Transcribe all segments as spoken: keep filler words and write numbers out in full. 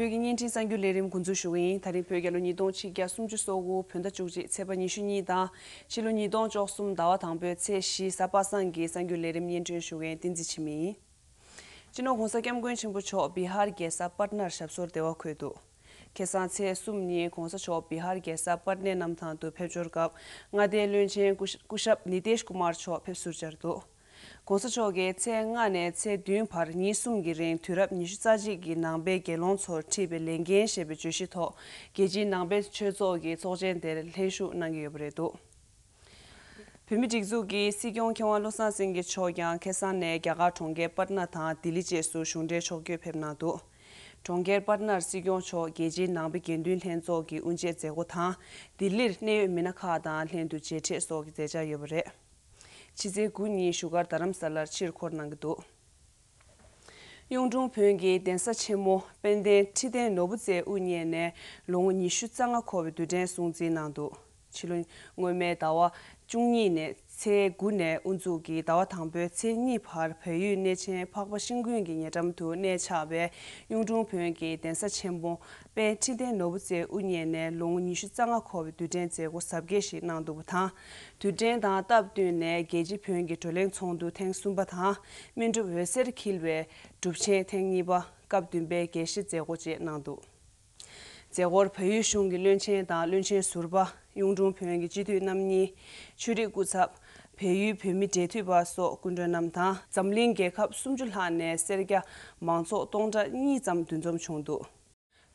བོད་ཀྱི་བརྙན་འཕྲིན་གསར་འགྱུར་ལས་རིམ་འགོ་འཛུགས་ཞུ་གི་ཡིན། ད་རིང་བོད་རྒྱལ་ལོ་ཉིས་སྟོང་ཆིག་བརྒྱ་སུམ་ཅུ་སོ་དགུ་བོད་ཟླ་བཅུ་གཅིག་ཚེས་པ་ཉི་ཤུ་གཉིས་དང་ཕྱི་ལོ་ཉིས་སྟོང་བཅུ་གསུམ་ཟླ་བ་དང་པོའི་ཚེས་བཞི་གཟའ་པ་སངས་ཀྱི་གསར་འགྱུར་ལས་རིམ་སྙན་སྒྲོན་ཞུ་མཁན་བསྟན་འཛིན་འཆི་མེད་ཡིན། སྤྱི་ནོར་༧གོང་ས་༧སྐྱབས་མགོན་ཆེན་པོ་མཆོག་བི་ཧར་རྒྱལ་ས་པཊ་ནར་ཞབས་སོར་བདེ་བར་འཁོད་འདུག་ཁ་སང་ཚེས་གསུམ་ཉིན་༧གོང་ས་མཆོག་བི་ཧར་རྒྱལ་ས་པཊ་ནའི་གནམ་ཐང་དུ་ཕེབས་འབྱོར་སྐབས་མངའ་སྡེའི་བློན་ཆེན་སྐུ་ཞབས་སྐུ་ཞབས་ནི་ཏེཤ་ཀུ་མར་མཆོག་ཕེབས་བསུར་བཅར་འདུག ༧གོང་ས་མཆོག་གིས་ཚེས་ལྔ་ནས་ཚེས་བདུན་བར་ཉིན་གསུམ་གྱི་རིང་དུས་རབས་ཉི་ཤུ་རྩ་གཅིག་གི་ནང་པའི་དགེ་སློང་ཚོར་ཁྲིད་པའི་ལས་འགན་ཞེས་པའི་བརྗོད་གཞི་ཐོག་རྒྱལ་སྤྱིའི་ནང་པའི་ཆོས་ཚོགས་ཀྱི་ཚོགས་ཆེན་དེར་ལྷན་ཞུགས་གནང་གི་ཡོད་པ་རེད་འདུག་བོད་མིའི་སྒྲིག་འཛུགས་ཀྱི་སྲིད་སྐྱོང་མཁས་དབང་བློ་བཟང་སེང་གེ་མཆོག་ཀྱང་ཁ་སང་ནས་རྒྱ་གར་གྲོང་ཁྱེར་པཊ་ན་དང་ལྡི་ལི་བཅས་སུ་གཞུང་འབྲེལ་ཕྱོགས་བསྐྱོད་ཕེབས་གནང་འདུག་གྲོང་ཁྱེར་པཊ་ནར་སྲིད་སྐྱོང་མཆོག་རྒྱལ་སྤྱིའི་ནང་པའི་དགེ་འདུན་ལྷན་ཚོགས་ཀྱི་དབུ་འབྱེད་མཛད་སྒོ་དང་ལྡི་ལིར་གནད་ཡོད་མི་སྣ་ཁག་དང་ལྷན་དུ་མཇལ་འཕྲད་སོགས་ཀྱི་མཛད་འཆར་ཡོད་པ་རེད། ཕྱི་ཚེས་དགུ་ཉིན་བཞུགས་སྒར་རྡ་རམ་ས་ལར་ཕྱིར་འཁོར་གནང་གི་འདུག་གཡུང་དྲུང་བོན་གྱི་གདན་ས་ཆེན་མོ་དཔལ་ལྡན་ཁྲི་བརྟན་ནོར་བུ་རྩེའི་དབུ་བརྙེས་ནས་ལོ་ངོ་ཉི་ཤུ་རྩ་ལྔ་འཁོར་བའི་དུས་དྲན་སྲུང་བརྩི་གནང་འདུག་ཕྱི་ལོ་སྔོན་མའི་ཟླ་བ་བཅུ་གཉིས་ནས་ཚེས་དགུ་ནས་དབུ་འཛུགས་ཀྱིས་ཟླ་བ་དང་པོའི་ཚེས་གཉིས་བར་བལ་ཡུལ་གནས་ཆེན་འཕགས་པ་ཤིང་ཀུན་གྱི་ཉེ་འགྲམ་དུ་གནས་ཆགས་པའི་གཡུང་དྲུང་བོན་གྱི་གདན་ས་ཆེན་མོ་དཔལ་ཁྲི་བརྟན་ནོར་བུ་རྩེའི་དབུ་བརྙེས་ནས་ལོ་ངོ་ཉི་ཤུ་རྩ་ལྔ་འཁོར་བའི་དུས་དྲན་མཛད་སྒོ་གཟབ་རྒྱས་ཤིག་གནང་འདུག་པ་དང་། དུས་དྲན་དང་སྟབས་བསྟུན་ནས་རྒྱལ་སྤྱིའི་བོན་གྱི་བགྲོ་གླེང་ཚོགས་འདུ་ཐེངས་གསུམ་པ་དང་སྨིན་གྲུབ་འོད་ཟེར་འཁྱིལ་བའི་སྒྲུབ་ཆེན་ཐེངས་གཉིས་པ་སྐབས་བདུན་པའི་དགེ་བཤེས་མཛད་སྒོ་བཅས་གནང་འདུག་མཛད་སྒོར་བལ་ཡུལ་གཞུང་གི་བློན་ཆེན་དང་བློན་ཆེན་ཟུར་པ། གཡུང་དྲུང་བོན་གྱི་སྤྱི་འཐུས་རྣམ་གཉིས། ཆོས་རིག་སྐུ་ཚབ། བལ་ཡུལ་བོད་མི་འབྲེལ་མཐུད་པ་སོགས་སྐུ་མགྲོན་རྣམས་དང་འཛམ་གླིང་རྒྱལ་ཁབ་སུམ་ཅུ་ལྷག་ནས་སེར་སྐྱ་མང་ཚོགས་སྟོང་ཕྲག་གཉིས་ཙམ་འདུ་འཛོམས་བྱུང་འདུག་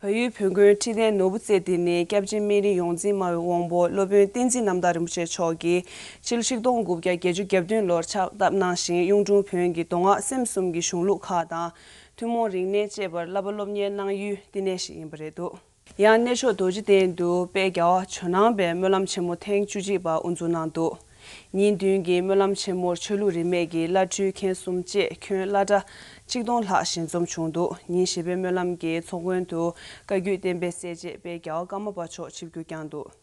བལ་ཡུལ་བོན་དགོན་ཁྲི་བརྟན་ནོར་བུ་རྩེ་འདི་ནི་སྐྱབས་རྗེ་སྨན་རི་ཡོངས་འཛིན་སྨྲ་བའི་དབང་པོ་སློབ་དཔོན་བསྟན་འཛིན་རྣམ་དག་རིན་པོ་ཆེ་མཆོག་གིས་ཕྱི་ལོ་ཆིག་སྟོང་དགུ་བརྒྱ་བརྒྱད་ཅུ་གྱ་བདུན་ལོར་ཕྱག་བཏབ་གནང་ཞིང་གཡུང་དྲུང་བོན་གྱི་མདོ་སྔགས་སེམས་གསུམ་གྱི་གཞུང་ལུགས་ཁག་དང་ཐུན་མོང་རིག་གནས་བཅས་པར་བསླབ་པ་སློབ་གཉེར་གནང་ཡུལ་བསྟི་གནས་ཤིག་ཡིན་པ་རེད་འདུག་ཡང་གནས་མཆོག་རྡོ་རྗེ་གདན་དུ་དཔལ་རྒྱལ་བ་ཇོ་ནང་པའི་སྨོན་ལམ་ཆེན་མོ་ཐེངས་བཅུ་གཅིག་པ་དབུ་འཛུགས་གནང་འདུག་ཉིན་བདུན་གྱི་སྨོན་ལམ་ཆེན་མོར་ཆོས་ལུགས་རིས་མེད་ཀྱི་བླ་སྤྲུལ་མཁན་གསུམ་བཅས་ཁྱོན་བླ་གྲྭ་ཆིག་སྟོང་ལྷག་ཞལ་འཛོམས་བྱུང་འདུག་ཉིན་བཞི་པའི་སྨོན་ལམ་གྱི་ཚོགས་མགོན་དུ་བཀའ་བརྒྱུད་བསྟན་པའི་གསལ་བྱེད་དཔལ་རྒྱལ་བ་ཀརྨ་པ་མཆོག་ཆིབས་བསྒྱུར་བསྐྱངས་འདུག་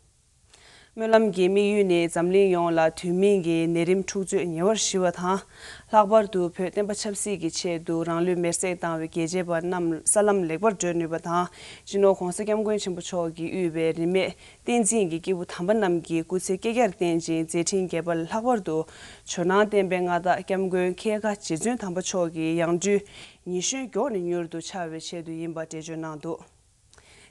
སྨོན་ལམ་གྱི་དམིགས་ཡུལ་ནི་འཛམ་གླིང་ཡོངས་ལ་དུས་མིན་གྱི་ནད་རིམས་འཁྲུག་རྩོད་ཉེ་བར་ཞི་བ་དང་། ལྷག་པར་དུ་བོད་བསྟན་པ་ཆབ་སྲིད་ཀྱི་ཆེད་དུ་རང་ལུས་མེར་སྲེག་བཏང་བའི་རྒྱལ་གཅེས་པ་རྣམས་ས་ལམ་ལེགས་པར་བགྲོད་ནུས་པ་དང་། སྤྱི་ནོར་༧གོང་ས་༧སྐྱབས་མགོན་ཆེན་པོ་མཆོག་གིས་དབུས་པའི་རིས་མེད་བསྟན་འཛིན་གྱི་སྐྱེས་བུ་དམ་པ་རྣམས་ཀྱི་སྐུ་ཚེ་བསྐལ་བརྒྱར་བརྟན་ཅིང་མཛད་འཕྲིན་རྒྱས་པ་ལ་ལྷག་པར་དུ་ཇོ་ནང་བསྟན་པའི་མངའ་བདག་སྐྱབས་མགོན་ཁྱེད་དགའ་རྗེ་བཙུན་དམ་པ་མཆོག་གི་ཡང་སྤྲུལ་ཉི་གཞོན་མགྱོགས་ནས་མྱུར་དུ་འཆར་བའི་ཆེད་དུ་ཡིན་པ་འགྲེལ་བརྗོད་གནང་འདུག་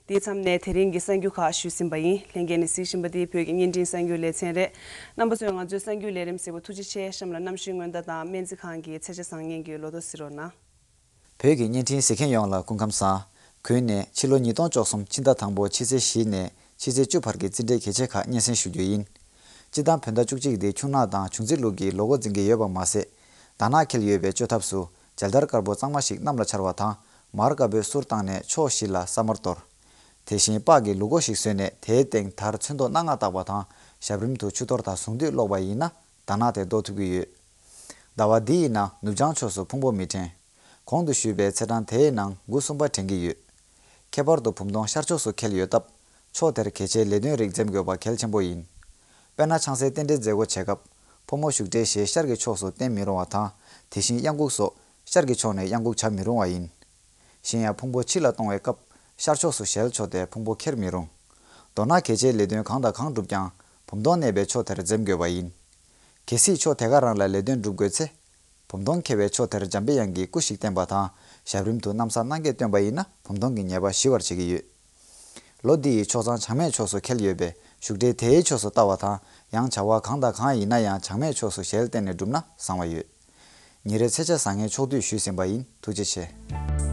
དེའི་མཚམས་ནས་དེ་རིང་གི་གསར་འགྱུར་ཁག་ཞུས་ཟིན་པ་ཡིན། ལྷན་རྒྱས་ནས་གཟིགས་བཞིན་པ་འདི་བོད་ཀྱི་བརྙན་འཕྲིན་གསར་འགྱུར་ལེ་ཚན་རེད། རྣམ་པ་ཚོས་ང་ཚོའི་གསར་འགྱུར་ལས་རིམ་གཟིགས་པར་ཐུགས་རྗེ་ཆེ། གཤམ་ལ་གནམ་གཤིས་སྔོན་བརྡ་དང་སྨན་རྩིས་ཁང་གི་ཚེས་ཆ་བཟང་ངན་གྱི་ལོ་ཐོ་གཟིགས་རོགས་གནང་། བོད་ཀྱི་བརྙན་འཕྲིན་གཟིགས་མཁན་ཡོངས་ལ་སྐུ་ཁམས་བཟང་། གུས་ནས་ཕྱི་ལོ་ཉིས་སྟོང་བཅུ་གསུམ་ཕྱི་ཟླ་དང་པོ་ཕྱི་ཚེས་བཞི་ནས་ཕྱི་ཚེས་བཅུ་བར་གྱི་རྩིས་འབྲས་གལ་ཆེ་ཁག་སྙན་སེང་ཞུ་རྒྱུ་ཡིན། སྤྱི་བཏང་བོད་ཟླ་བཅུ་གཅིག་འདི་ཁྱུང་ནག་དང་བྱུང་རྩིས་ལུག་གི་ལོ་འགོ་འཛིན་གྱི་ཡོད་པ་མ་ཟད། དར་ནག་འཁེལ་ཡོད་པའི་གཅོད་ཐབས་སུ་འཇའ་དར་དཀར་པོ་གཙང་མ་ཞིག་གནམ་ལ་འཕྱར་བ་དང་། མར་དཀར་པོའི་གསུར་བཏང་ནས་ཕྱོགས་བཞི་ལ་ས་དམར་གཏོར། དེ་བཞིན་པགས་ཀྱི་ལུག་མགོ་ཞིག་བཟོས་ནས་དེའི་སྟེང་དར་ཚོན་མདོག་སྣ་ལྔ་བཏགས་པ་དང་། ཞབས་རིམ་དུ་ཆུ་གཏོར་དང་གཟུངས་འདུས་ཀློག་པ་ཡིན་ན་དར་ནག་དེ་ཟློག་ཐུབ་ཀྱི་ཡོད། ཟླ་བ་འདི་ཡི་ནང་ནུབ་བྱང་ཕྱོགས་སུ་ཕུང་པོ་མི་དྲན། གོང་དུ་ཞུས་པའི་ཚེས་གྲངས་དེའི་ནང་དགུ་གསུམ་པ་དྲན་གྱི་ཡོད། ཁྱད་པར་དུ་བུམ་སྟོང་ཤར་ཕྱོགས་སུ་འཁེལ་ཡོད་སྟབས། ཕྱོགས་དེར་གལ་ཆེའི་ལས་དོན་རིགས་འཛེམ་དགོས་པ་གལ་ཆེན་པོ་ཡིན། དཔེར་ན། ཆང་སའི་རྟེན་འབྲེལ་མཛད་སྒོ་བྱེད་སྐབས། ཕོ་མོ་བཞུགས་གྲལ་ཞེས་ཤར་གྱི་ཕྱོགས་སུ་བསྟན་མི་རུང་བ་དང་། དེ་བཞིན་གཡང་འགུགས་སོགས་ཤར་གྱི་ཕྱོགས་ནས་གཡང་འགུགས་བྱ་མི་རུང་བ་ཡིན། གཞན་ཡང་ཕུང་པོ་ཕྱི་ལ་གཏོང་བའི་སྐབས། ཤར་ཕྱོགས་སུ་ཞལ་འཕྱོ་སྟེ་ཕུང་པོ་ཁྱེར་མི་རུང་། མདོར་ན། གལ་ཆེའི་ལས་དོན་གང་དང་གང་བསྒྲུབས་ཀྱང་། བུམ་སྟོང་གནས་པའི་ཕྱོགས་དེར་འཛེམ་དགོས་པ་ཡིན། གལ་སྲིད་ཕྱོགས་དེ་ག་རང་ལ་ལས་དོན་བསྒྲུབ་དགོས་ཚེ། བུམ་སྟོང་འཁེལ་བའི་ཕྱོགས་དེར་འཇམ་པའི་དབྱངས་ཀྱི་སྐུ་ཞིག་བསྟན་པ་དང་། ཞབས་རིམ་དུ་ན་བཟའ་སྣ་བརྒྱད་སྟོན་པ་ཡིན་ན། བུམ་སྟོང་གི་ཉེས་པ་ཞི་བར་བྱེད་ཀྱི་ཡོད། ལོ་འདི་ཡི་ཕྱོགས་བཟང་བྱང་སྨད་ཕྱོགས་སུ་འཁེལ་ཡོད་པས། བཞུགས་གྲལ་དེའི་ཕྱོགས་སུ་ལྟ་བ་དང་། ཡང་བྱ་བ་གང་དང་གང་ཡིན་ན་ཡང་། བྱང་སྨད་ཕྱོགས་སུ་ཞལ་བསྟན་ནས་བསྒྲུབས་ན་བཟང་བ་ཡོད། ཉིན་རེའི་ཚེས་ཆ་བཟང་ངན་ཕྱོགས་བསྡུས་ཞུས་ཟིན་པ་ཡིན། ཐུགས་རྗེ་ཆེ།